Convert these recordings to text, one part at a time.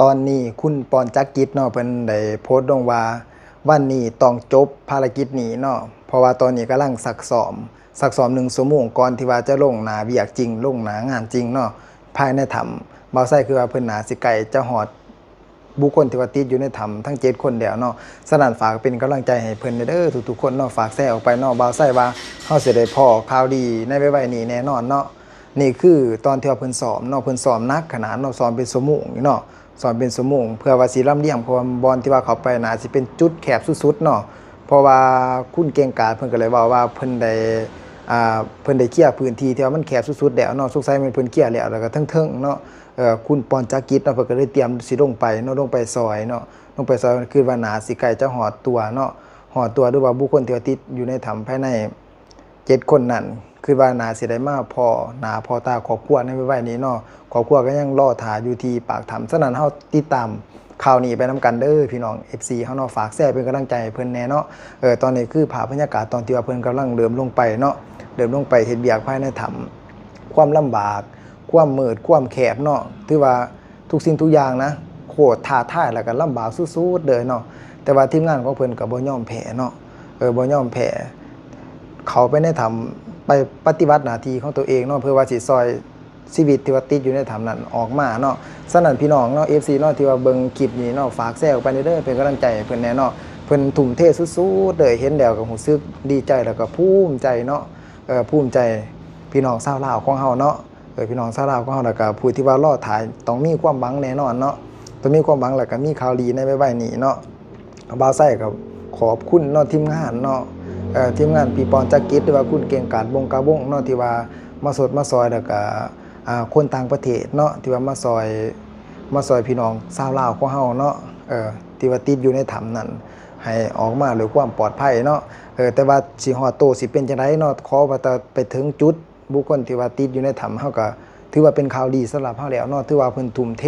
ຕອນນີ້ຄຸນ ປອນຈັກກິດ ເນາະ ເພິ່ນໄດ້ໂພສລົງວ່າ ວັນນີ້ຕ້ອງຈົບພາລະກິດນີ້ເນາະ ເພາະວ່າຕອນນີ້ກຳລັງຊັກຊ້ອມ ຊັກຊ້ອມໜຶ່ງຊົ່ວໂມງ ກ່ອນທີ່ວ່າຈະລົງໜ້າວຽກຈິງ ລົງໜ້າງານຈິງເນາະ ພາຍໃນຖ້ຳ. ບ່າວໄຊຄິດວ່າເພິ່ນໜ້າຊິໃກ້ຈະຮອດ ບຸກຄົນທີ່ວ່າຕິດຢູ່ໃນຖ້ຳທັງເຈັດຄົນແລ້ວເນາະ. ສະນັ້ນ ຝາກເປັນກຳລັງໃຈໃຫ້ເພິ່ນແດ່ເດີ ທຸກໆຄົນເນາະ. ຝາກແຊອອກໄປເນາະ. ບ່າວໄຊວ່າເຮົາຊິໄດ້ພໍ້ຂ່າວດີໃນໄວໆນີ້ແນ່ນອນເນາະ. ນີ້ຄືຕອນທີ່ວ່າເພິ່ນຊ້ອມເນາະ, ເພິ່ນຊ້ອມໜັກຂະໜາດເນາະ, ຊ້ອມເປັນຊົ່ວໂມງນີ້ເນາະ, ຊ້ອມເປັນຊົ່ວໂມງ ເພື່ອວ່າຊິລຳລຽງ ເພາະວ່າບ່ອນທີ່ວ່າເຂົ້າໄປໜ້າຊິເປັນຈຸດແຄບສຸດໆເນາະ. ເພາະວ່າຄຸນເກັ່ງກາດເພິ່ນກໍເລີຍເວົ້າວ່າເພິ່ນໄດ້ ອ່າ ເພິ່ນໄດ້ເຄຍພື້ນທີ່ທີ່ວ່າມັນແຄບສຸດໆແລ້ວເນາະ, ສົງໄສແມ່ນເພິ່ນເຄຍແລ້ວ ແລ້ວກໍເທິງໆເນາະ. ເອີ ຄຸນ ປອນຈັກກິດ ເນາະ ເພິ່ນກໍເລີຍຕຽມຊິລົງໄປເນາະ, ລົງໄປຊ່ອຍເນາະ, ລົງໄປຊ່ອຍ ຄິດວ່າໜ້າຊິໃກ້ຈະຮອດຕົວເນາະ, ຮອດຕົວ ຫຼືວ່າບຸກຄົນທີ່ວ່າຕິດຢູ່ໃນຖ້ຳພາຍໃນເຈັດຄົນນັ້ນ ຄິດວ່າໜ້າຊິໄດ້ມາພໍ້ໜ້າພໍ້ຕາຄອບຄົວໃນໄວໆນີ້ເນາະ. ຄອບຄົວກໍຍັງລໍຖ້າຢູ່ທີ່ປາກຖ້ຳ. ສະນັ້ນ ເຮົາຕິດຕາມຂ່າວນີ້ໄປນຳກັນເດີພີ່ນ້ອງ ເອັຟຊີ ເຮົາເນາະ. ຝາກແຊເປັນກຳລັງໃຈໃຫ້ເພິ່ນແດ່ເນາະ. ເອີ ຕອນນີ້ຄືພາບບັນຍາກາດຕອນທີ່ວ່າເພິ່ນກຳລັງເລີ່ມລົງໄປເນາະ, ເລີ່ມລົງໄປເຮັດວຽກພາຍໃນຖ້ຳ. ຄວາມລຳບາກ ຄວາມມືດ ຄວາມແຄບເນາະ ຖືວ່າທຸກສິ່ງທຸກຢ່າງນະ ໂຄດທ້າທາຍ ແລ້ວກໍລຳບາກສຸດໆເລີຍເນາະ. ແຕ່ວ່າທີມງານຂອງເພິ່ນກໍບໍ່ຍອມແພ້ເນາະ, ເອີ ບໍ່ຍອມແພ້ ເຂົ້າໄປໃນຖ້ຳ ໄປປະຕິບັດໜ້າທີ່ຂອງຕົວເອງເນາະ ເພື່ອວ່າຊິຊ່ອຍຊີວິດທີ່ວ່າຕິດຢູ່ໃນຖ້ຳນັ້ນອອກມາເນາະ. ສະນັ້ນ ພີ່ນ້ອງເນາະ ເອັຟຊີ ເນາະ ທີ່ວ່າເບິ່ງຄລິບນີ້ເນາະ ຝາກແຊອອກໄປແດ່ເດີ ເປັນກຳລັງໃຈໃຫ້ເພິ່ນແດ່ເນາະ. ເພິ່ນທຸ່ມເທສຸດໆເລີຍ ເຫັນແລ້ວກໍຮູ້ສຶກດີໃຈ ແລ້ວກໍພູມໃຈເນາະ, ເອີ ພູມໃຈ ພີ່ນ້ອງຊາວລາວຂອງເຮົາເນາະ, ເອີ ພີ່ນ້ອງຊາວລາວຂອງເຮົາ ແລ້ວກໍຜູ້ທີ່ວ່າລໍຖ້າ ຕ້ອງມີຄວາມຫວັງແນ່ນອນເນາະ, ຕ້ອງມີຄວາມຫວັງ ແລ້ວກໍມີຂ່າວດີໃນໄວໆນີ້ເນາະ. ບ່າວໄຊກໍຂອບຄຸນເນາະ ທີມງານເນາະ, ເອີ ທີມງານ ພີ່ ປອນຈັກກິດ ຫຼືວ່າຄຸນເກັ່ງກາດ ວົງກາວົງເນາະ ທີ່ວ່າມາສົດມາຊ່ອຍ ແລ້ວກໍ ອ່າ ຄົນຕ່າງປະເທດເນາະ ທີ່ວ່າມາຊ່ອຍ ມາຊ່ອຍພີ່ນ້ອງຊາວລາວຂອງເຮົາເນາະ, ເອີ ທີ່ວ່າຕິດຢູ່ໃນຖ້ຳນັ້ນ ໃຫ້ອອກມາດ້ວຍຄວາມປອດໄພເນາະ. ເອີ ແຕ່ວ່າຊິຮອດໂຕ ຊິເປັນຈັ່ງໃດເນາະ, ຂໍວ່າແຕ່ໄປເຖິງຈຸດ ບຸກຄົນທີ່ວ່າຕິດຢູ່ໃນຖ້ຳ ເຮົາກໍຖືວ່າເປັນຂ່າວດີສຳລັບເຮົາແລ້ວເນາະ. ຖືວ່າເພິ່ນທຸ່ມເທ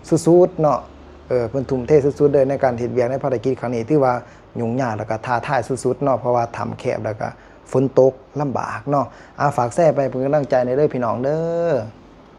ສຸດໆເນາະ, ເອີ ເພິ່ນທຸ່ມເທສຸດໆເລີຍໃນການເຮັດວຽກໃນພາລະກິດຄັ້ງນີ້ ຖືວ່າຫຍຸ້ງຍາກ ແລ້ວກໍທ້າທາຍສຸດໆເນາະ, ເພາະວ່າຖ້ຳແຄບ ແລ້ວກໍຝົນຕົກລຳບາກເນາະ. ອາ ຝາກແຊໄປເປັນກຳລັງໃຈແດ່ເດີ ພີ່ນ້ອງເດີ.